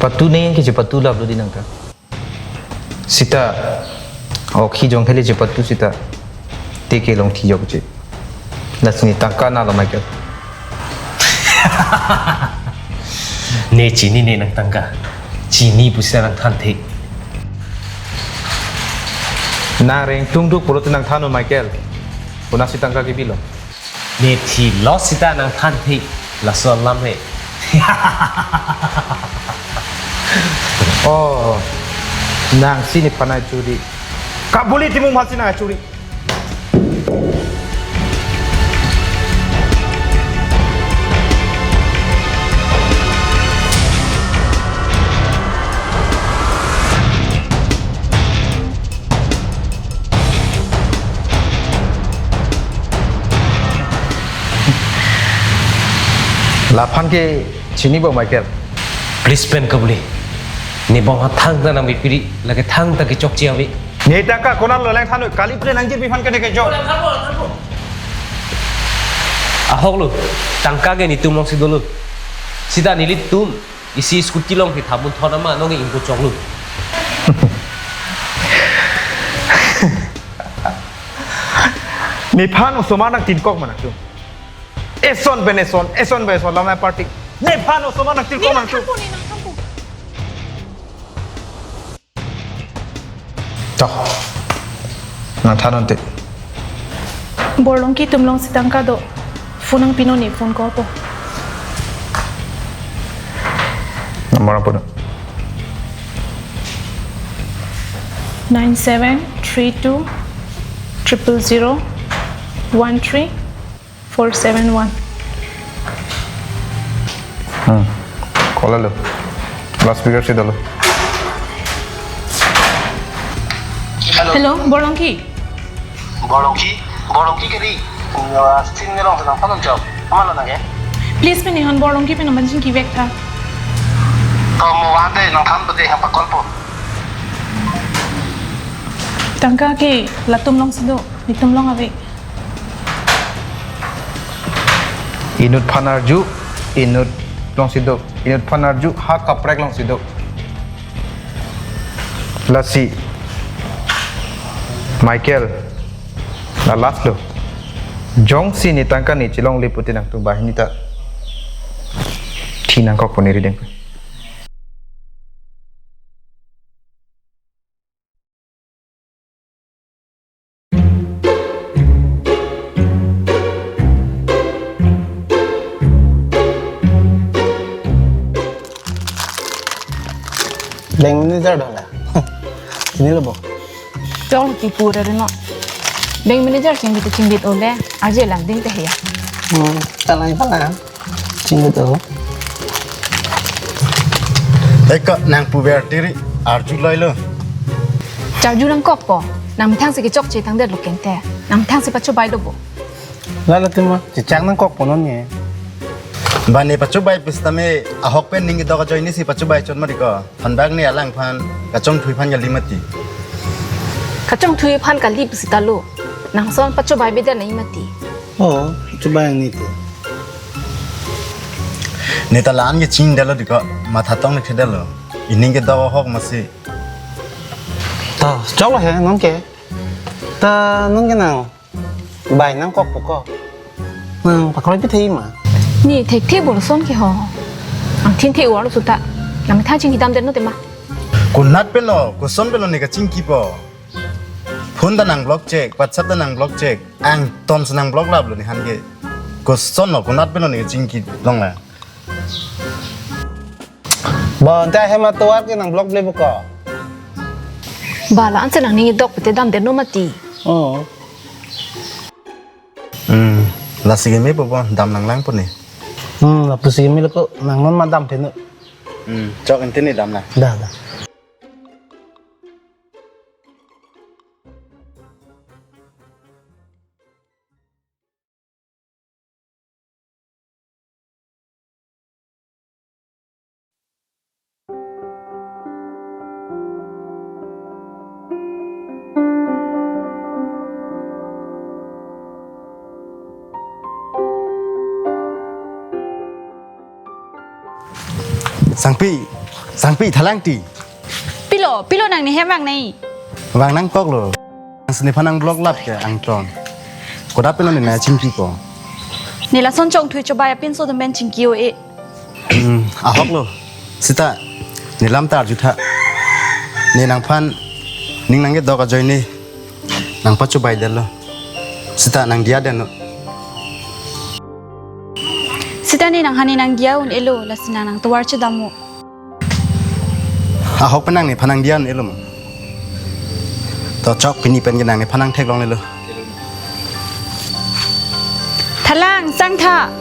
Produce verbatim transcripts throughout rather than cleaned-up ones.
Patu ne ke chepatu laplo di nangta. Sita, oh, khi jong hele chepatu sita. Te kelong thi jok che. Lasi ne tangka nalo, Michael. Ne chinine nang tangka. Chini pusita nang thanthe. Nang rengtung duk pulote nang thannon, Michael. Konatsi tangka kepilo? Ne thilo sita nang thanthe, laso alam he. Oh, nangsi nephan churi. Kabuli timung masi nang churi. Laphan ke chinipo, Michael? Please pen kabuli. Ne bong ha thangta nang bipiri, lake thangta kechokche ave. Ne tangka konatlo lang thannon, kali pre nang jirpi aphan ke ne kejok. Ahoklo, tangka ke netum alongsi dolo. Sita nelitum isi scooty along si thabun thon ama nong ingko choklo. Nephan osomar nang tinkok ma nangtum. Eson pen eson, eson pen eson, lamai party. Nephan osomar nang tinkok ma nangtum. Nang thanpo, nang thanpo. Toh. Nang thannon te. Borlongki atum alongsi tangka do. Phone nangpinon, ne phone call po. Number apa do? Nine seven three two triple zero one three four seven one. Hmm. Call lo. Loudspeaker si dolo. Hello. Hello, Borlongki. Borlongki, Borlongki kali. Sin nelong senang phone jok. Amalo nang ke? Please, pen nihon Borlongki pen naman chingki vek tha. To mo wante nang than pate ha pakol po. Tangka ke latum alongsi do, netum along ave. Inut aphan arju, inut alongsi do, inut aphan arju, ha kaprek alongsi do. Lasi, Michael, la last lo. Jongsi ne tangka ne chelongle pute nangtum banghini ta thi nangkokpo ne rideng. Bank manager dak la. Chinilo bo. Chong kipu ra no. Bank manager chingdit chingdit ole. Arje lang ding te ya. Hmm, ta lang pala. Chingdit o. Eka nang puver tiri arju loilo. Charju nangkokpo. Nangmethang si kechokche tangdet lo kente. Nangmethang si pachobai lo bo. Lalo tima, chechak nangkokpo non ne. Ba ne pachobai pusitame ahok pen ning kedok ajoine si pachobai chot mati ko. Phan bak ne alangphan kachongthui aphan kali mati. Kachongthui aphan kali pusita lo. Nangson pachobai beda nai mati. Oh, chobai niti. Ne ta lan ke chingdetlo diko, matha tong ne thedetlo. Ining kedok ahok masi. Ta, choklo he, non ke. Ta, non ke nang. Bai nangkokpo ko. Nang pakroi pithe ma. Ne thekthe bol son ke ho. Ang thin the war suta. Nangmethang chingki damdet no tema. Konat pelo, koson pelo ne kachingkipo. Phone ta nang block chek, WhatsApp ta nang block chek. Angton si nang block laplo ne han ke. Koson lo, konat pelo ne kachingki long la. Ba, ante hem atovar ke nang block ble buka. Ba la anse nangning kedok pute damdet no mati. Oh. Hmm, lasi ke mepo bo, dam nanglangpo ne. Hmm, lapusi ke melo ko nang non ma damthe no. Hmm, chok ante ne dam na. Da, da. Sangpi, Sangpi thalang ti. Pilo, pilo nangni hem vangnei. Vang nangkoklo. Nangsi nephan nang block lap ke angton. Koda pilo ne nangchingkipo. Ne lason chongthui chobai apinso atum pen chingki-o-e. Hmm, ahoklo. Sita, ne lam ta arjutha. Ne nangphan ning nangkedok ajoine nangpachobai detlo. Sita nangdiya detnon. Sita ne nangphan ne nangdiya un-elo, lasi nang nangtovar chedamnon. Ahok pen nang nephan nangdiya un-elo ma. To chok, pini pen ke nang nephan nangtheklonglelo. Thalang, sangtha.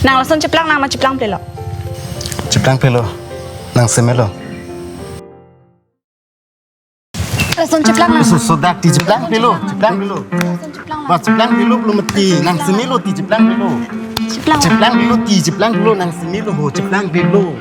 Nang lason cheplang nang ma cheplang plelo. Cheplang plelo. Nang semelo. Lason cheplang nang. So, so dak ti cheplang plelo, cheplang plelo. Lason cheplang nang. Ba cheplang plelo, plelo mati, nang semelo ti cheplang plelo. Cheplang. Cheplang plelo ti cheplang plelo, nang semelo ho, cheplang plelo.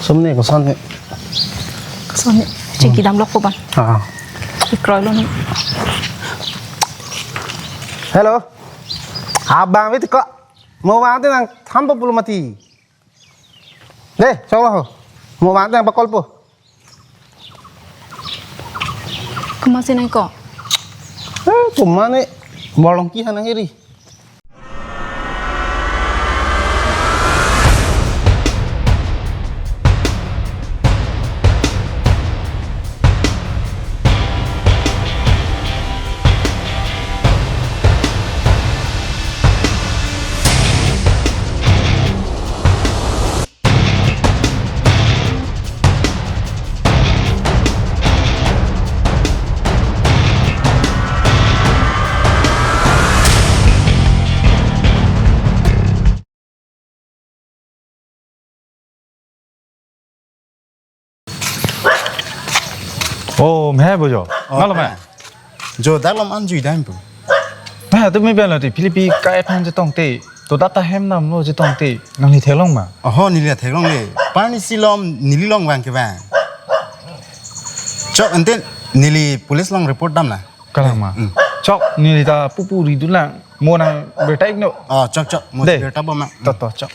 Sumni koson ni. Koson ni. Chingki damlok ko ban. Ah. Ikroilo ni. Hello. Abang wit ko. Mo vang te nang thampo pulo mati. De, choklo ho. Mo vang te nang pakolpo. Komatsi nangkok? Eh, komat ni bolong ki hanang iri. Oh, meh bo jo. Oh, nalo meh. Jo, dak lom an jui dam pu. Meh, tu mi ben lo ti, Philippi kai phan chetong te. To data hem damlo chetong te. Nangli theklong ma? Oho, neli theklongle. Parni silom, neli long vang ke vang. Chok, ante neli police long report dam na. Kalang ma. Hmm. Chok, neli ta pupu ri dulang. Mo nang birta ikno. Oh, chok, chok. Mo de. Birta bom ma. To, to, chok.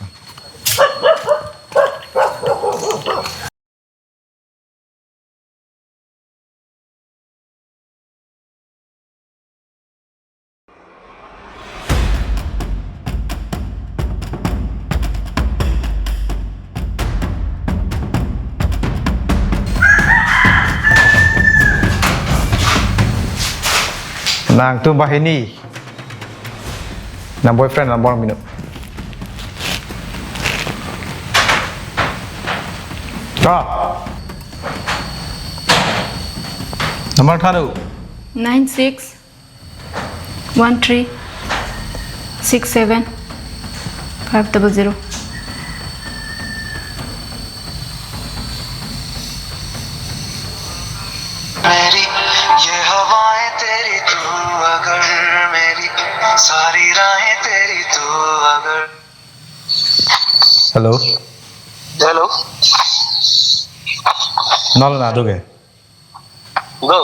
Nangtum banghini. Nang boyfriend number mino. Ka. Number thanu. Nine six one three six seven five double zero. मेरी ये हवाएं तेरी तू अगर, मेरी सारी राहें तेरी तू अगर। Hello. Hello. Nalo na do ke? Do.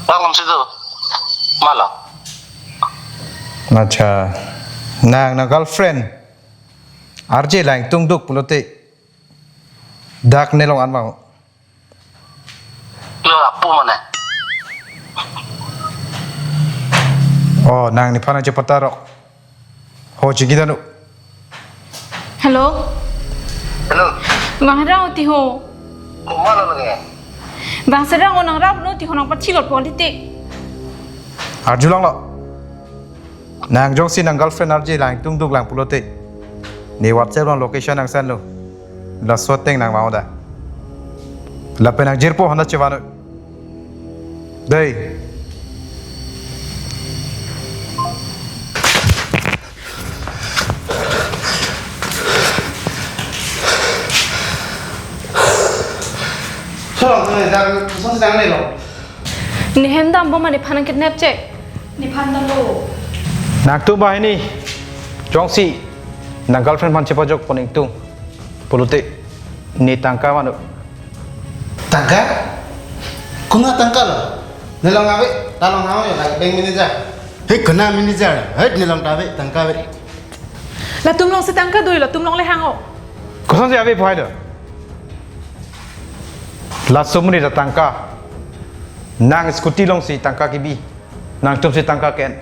Welcome to do. Malo. Acha. Nang na girlfriend R J Langtungduk pulote dak ne long an ma ho? Lo apu mane. Oh, nang nephan nangchepataro. Ho, chingki danu. Hello. Hello. Bang rang uti ho. Komat lo lagi? Bang serang onang rap no ti ho nang pachilot pon titi. Arjulonglo. Nang jongsi nang girlfriend R J Langtungduk lang pulote, ne WhatsApp along location nang send lo. Laso ateng nang vang-o da. Lapen nang jirpo honda chevan-o. Dei. Jar kosonsi dam nelo? Ne hem dambom ma nephan nang kidnap che? Nephan damlo. Nangtum banghini jongsi nang girlfriend aphan chepajokpon ingtung pulote ne tangka vangnon. Tangka? Konat tangka lo? Ne along ave, ta along hang yo, la bank manager. Hei, konat manager? Hei, ne along ta ave, tangka ave. Latum alongsi tangka do, latum along le hang o. Kosonsi ave pu hai do? Laso amonit ta tangka. Nang scooty alongsi tangka kebi. Nangtumsi tangka ke-en.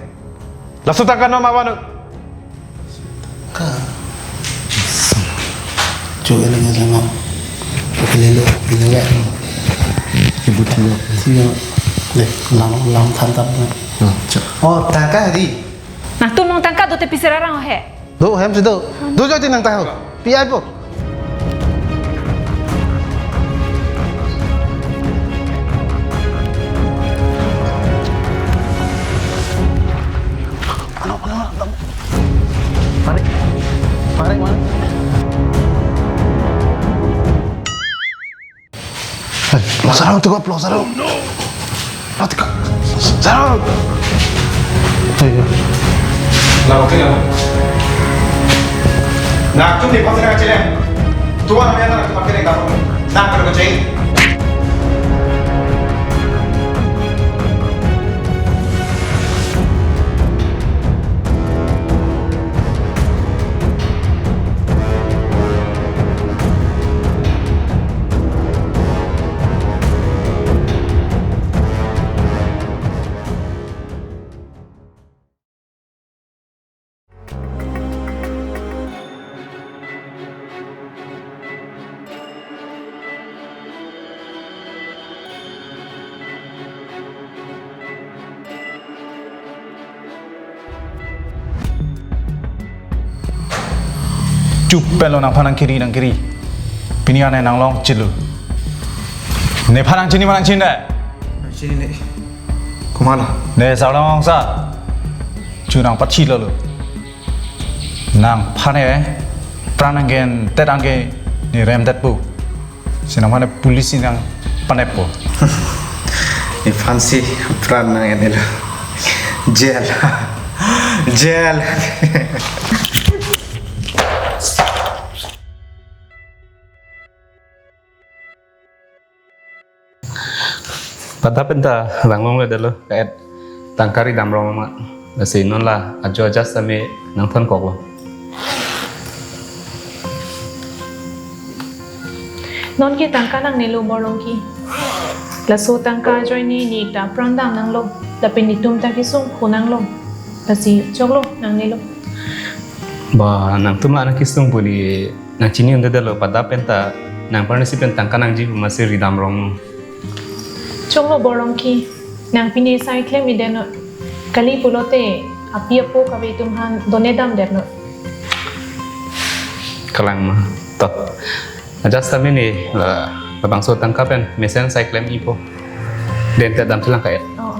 Laso tangka non ma vangnon? Ka. Chu ele nge jama. Ele lo, ele lo. Ibu tio. Tio. Le, lam, lam than tap na. Oh, cha. Oh, tangka di. Nangtum along tangka dote pisi rarang he. Do, hem si do. Do joi ti nang tahu. Pi ai po. Ano, ano, ano. Mari. Mari, mari. Hei, lo sarong tu, lo sarong. Lo teka. Sarong. Ayo. Lah, oke lah. Nangtum nephan si nang chilem. Tuan kami anak tu pakai nang kapung. Nang kalau kecil. Chup pelo nangphan nang kiri nang kiri. Pini ane nang long chilu. Nephan nang chini ma nang chini de? Nang chini ne. Kumala. Ne sarong sa. Chu nang pathi lo lo. Nangphan e pran nang gen tet angke ne rem tet pu. Si nangphan e police si nang panep po. Nephan si pran nang en lo. Jail. Jail. Pada penta langlong le dalo kaet tangka ridam rong ma. Lasi non la ajo adjust tame nangthon koklo. Non ke tangka nangnelo Borlongki. Laso tangka ajoine ne ta pran dam nanglo. Lapen netum ta kesung phu nanglo. Lasi choklo nangnelo. Ba, nangtum la nang kesung pu ne nang chini un-edetlo, pada penta nang parnesi pen tangka nangji pu masi ridam rong. Choklo Borlongki, nang pine sai klem-i detnon. Kali pulote api apo kave atum aphan done dam detnon. Kalang ma. To. Adjust tame ne la, labangso tangka pen mesen sai klem-i po. Den ta damthulang kaet. Oh.